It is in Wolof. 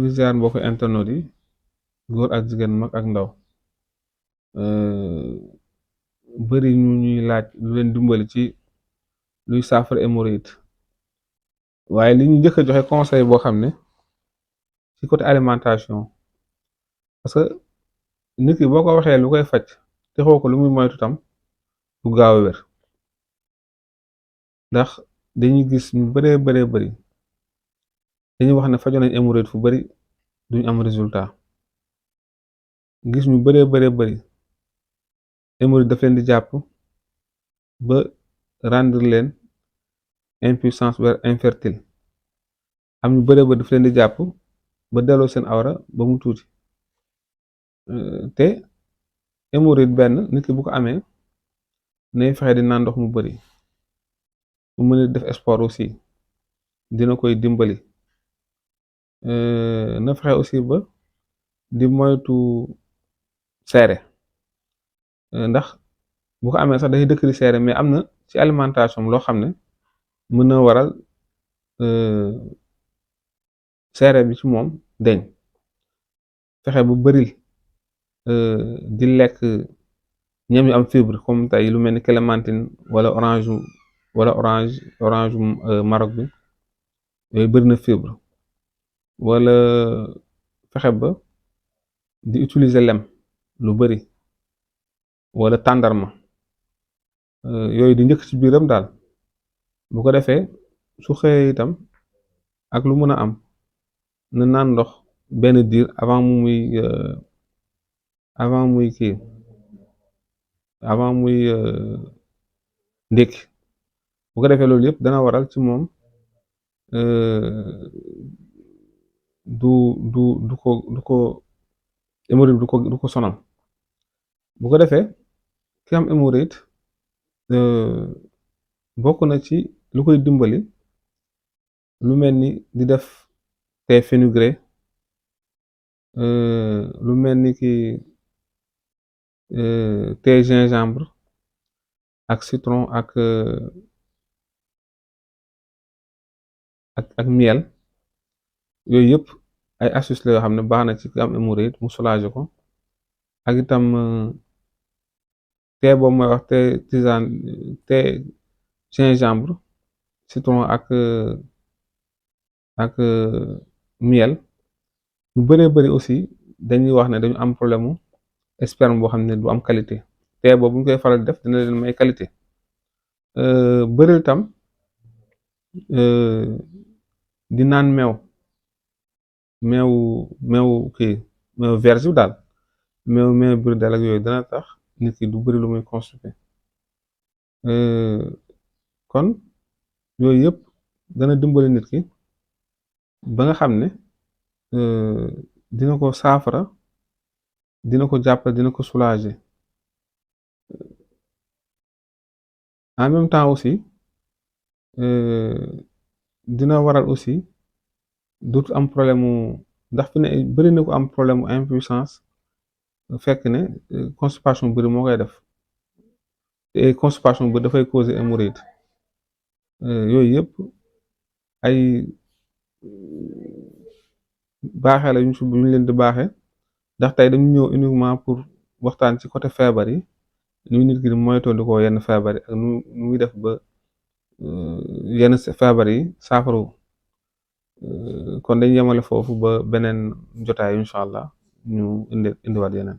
ngi ziar mbokk internet yi góor ak jigéen mag ak ndaw bëri ñu ñuy laaj lu leen dimbali ci luy saafara hémorroïde waaye li ñu njëkk a joxe conseil boo xam ne ci côté alimentation parce que nit ki boo ko waxee lu koy faj te xoo ko lu muy moytu tam du gaaw a wér ndax dañuy gis ñu bëree bëri dañuy wax ne fajoon nañ hémorroïde fu bëri duñ am résultat gis ñu bëri hémorroïde daf leen di jàpp ba rendre leen impuissance wala infertile am ñu bëri daf leen di jàpp ba delloo seen awra ba mu tuuti te hémorroïde benn nit ki bu ko amee nay fexe di naan ndox mu bëri bu mën a def sport aussi dina koy dimbali na fexe aussi ba di moytu seere ndax bu ko amee sax day dëkk di seere mais am na ci alimentation loo xam ne mën na waral seere bi ci moom deñ fexe bu bëril di lekk ñam yu am fibre comme tey lu mel ni clémentine wala orange Maroc bi yooyu bëri na fibre wala fexe ba di utiliser lem lu bëri wala tàndarma yooyu di njëkk ci biiram daal bu ko defee su xëyee itam ak lu mën a am na naan ndox benn diir avant muy ndékki bu ko defee loolu yëpp dana waral ci moom du ko hémorroïde du ko sonal bu ko defee ki am hémorroïde bokk na ci lu koy dimbali lu mel ni di def thé fenugrec lu mel ni ki thé gingembre ak citron ak miel yooyu yëpp ay astuce la yoo xam ne baax na ci ki am hémorroïde mu soulager ko ak itam thé boobu mooy wax thé gingembre citron ak miel ñu bëri aussi dañuy wax ne dañu am problème mu sperme boo xam ne du am qualité thé boobu bu ñu koy faral def dina leen may qualité bëril tam di naan meew verge bi daal meew burdel ak yooyu dana tax nit ki du bëri lu muy constipé kon yooyu yëpp dana dimbali nit ki ba nga xam ne dina ko saafara dina ko jàppale dina ko soulager en même temps aussi dina waral aussi dootu am problème mu ndax fi ne bëri na ko am problème mu impuissance fekk ne constipation bëri moo koy def te constipation bëri dafay causer hémorroïde yooyu yëpp ay baaxee la ñu leen di baaxee ndax tey dañu ñëw uniquement pour waxtaan ci côté feebar yi nu nit ki di moytandikoo yenn feebar yi ak nu muy def ba yenn feebar yi saafaru kon dañ yemale foofu ba beneen jotaay incha allah ñu indiwaat yeneen